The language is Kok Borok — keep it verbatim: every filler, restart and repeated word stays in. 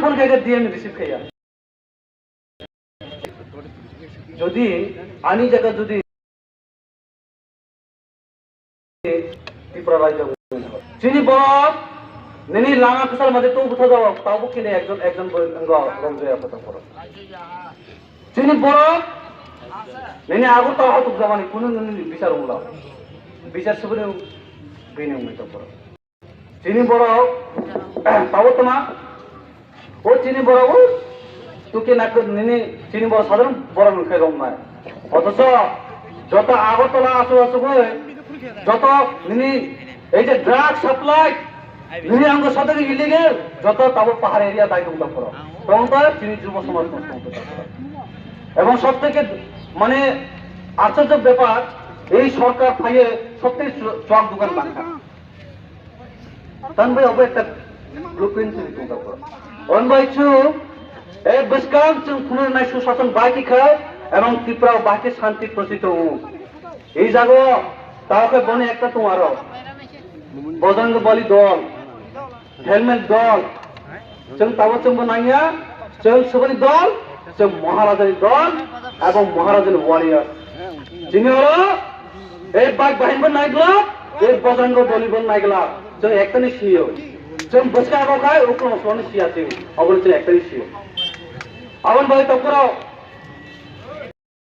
Phone khai khe D M receive khaiya. Jodi ani jaga jodi Tripura rajyo chini borok nini lama kwchar mate tu butha jao, tabo kini ekjon, ekjon bo wngkha romjoya kota borok. Chini borok nini Agartala ha tukjamani kunu nini bichar wngla. Bichar subuni bini wngwi tong borok. Chini borok tabo toma. O chini borok o tuke nak nini chini borok sadharon borok nung khe romnai. Othocho joto Agartala asu asu bai joto nini ei je drug supply nini ang sadari illegal joto tabo pahar area dai tong borok. Tong ta chini jubo somaj tong tong borok. Ebong sob theke mane আশ্চর্য ব্যাপার, এই সরকার ফাইয়ে সত্যি চোখ দোকান Bangla. Tan bai obo ekta blueprint twi tong ta borok. On bai chu, e bwskang chwng phunuknai susason bai khe khai, ebong Tripura o bai khe shanti protisto tongo. Ei jago, tao khe boni ekta tong aro. Bojrang Bali dol, helmet dol, chwng tabo chwngbo nangya, chwng subani dol, chwng Maharajani dol, ebong Maharajani warrior. Chini oro, e bike bahin bo naigla, e Bojrang Bali bo naigla, chwng ektani siyo. Chwng bwskang rok hai, uklong soni siya chwng, obo chwng ektani siyo. Aboni bai tokoro,